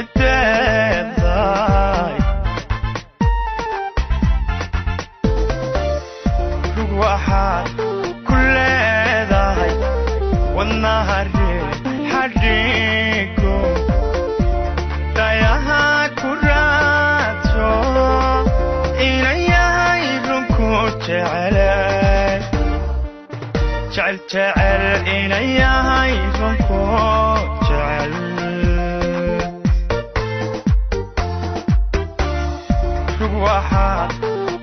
Ideeday rug waxaad ku leedahay wadnaha xadhigo dayaha ku raadso inan yahay runku jecele jecel jecel inan yahay runku jecel rug waxaad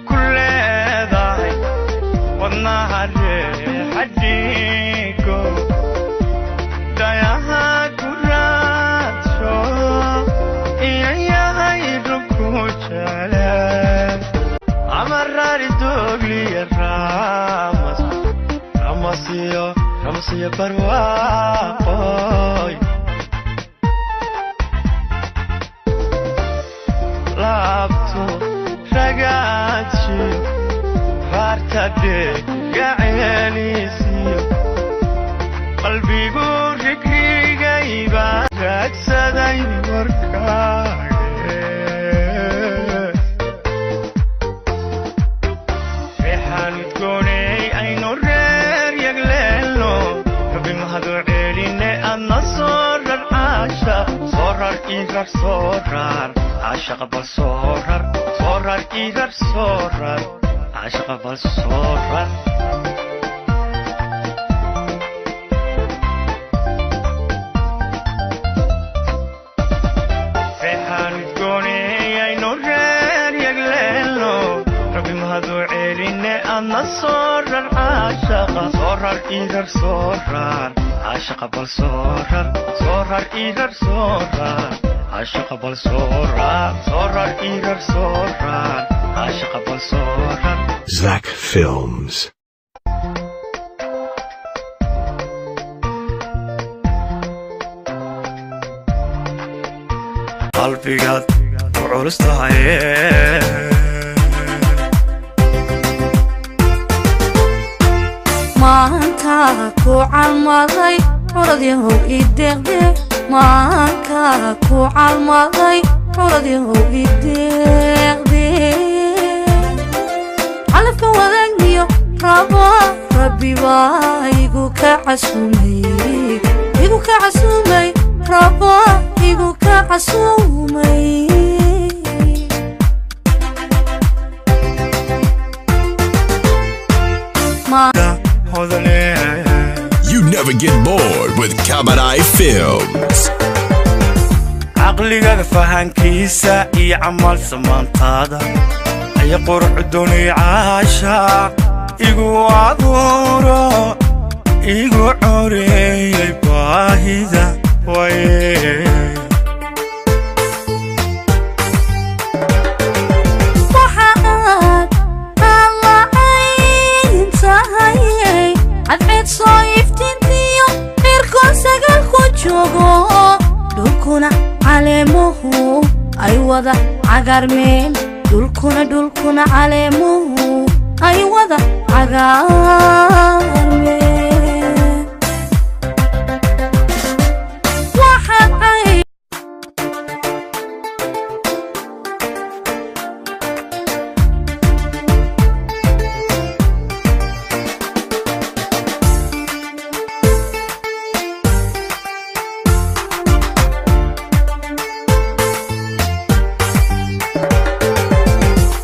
ku leedahay wadnaha xadhigo dayaha ku raadso inan yahay runku jecele ama rari dogliya ramas ramasiyo ramasiyo barwaaqoy laabto ragaajiyo raarta dhegaceelisiyo qalbigu rigrigay baa raagsaday warkaage reexaan udgooney aynu reer yagleelno rabbi mahadu ceeline adna soo rar caasha soo rar ii rar soo rar caashaqa bal soo rar soo rar ii rar soo rar caashaqa bal soo rar. Reexaan udgooney aynu reer yagleelno rabbi mahadu ceeline adna soo rar caashaqa soo rar ii rar soo rar caashaqa bal soo rar soo rar ii rar soo rar caashaqa bal soo rar soo rar ii rar soo rar caashaqa bal soo rar. Zach Films. Qalbigaad ku culus tahay Maanta ku calmaday curadyahow ideeqde, maanka ku calmaday curadyahow ideeqde, calafka wadaagniyo raba rabbi baa igu ka casumay, igu ka casumay, raba igu ka casumay. Hodane. You never get bored with Kabadai Films. Caqligaga fahankiisa iyo camal samaantaada aya quruc doonay caasha igu abuuro igu coreeyay baahida waye. Waxa aad allacayn tahay cadceed soo iftiintiyo cirkoon sagal ku joogo, dhulkuna caleemuhu ay wada cagarmeen, dhulkuna caleemuhu ay wada cagaarmeen.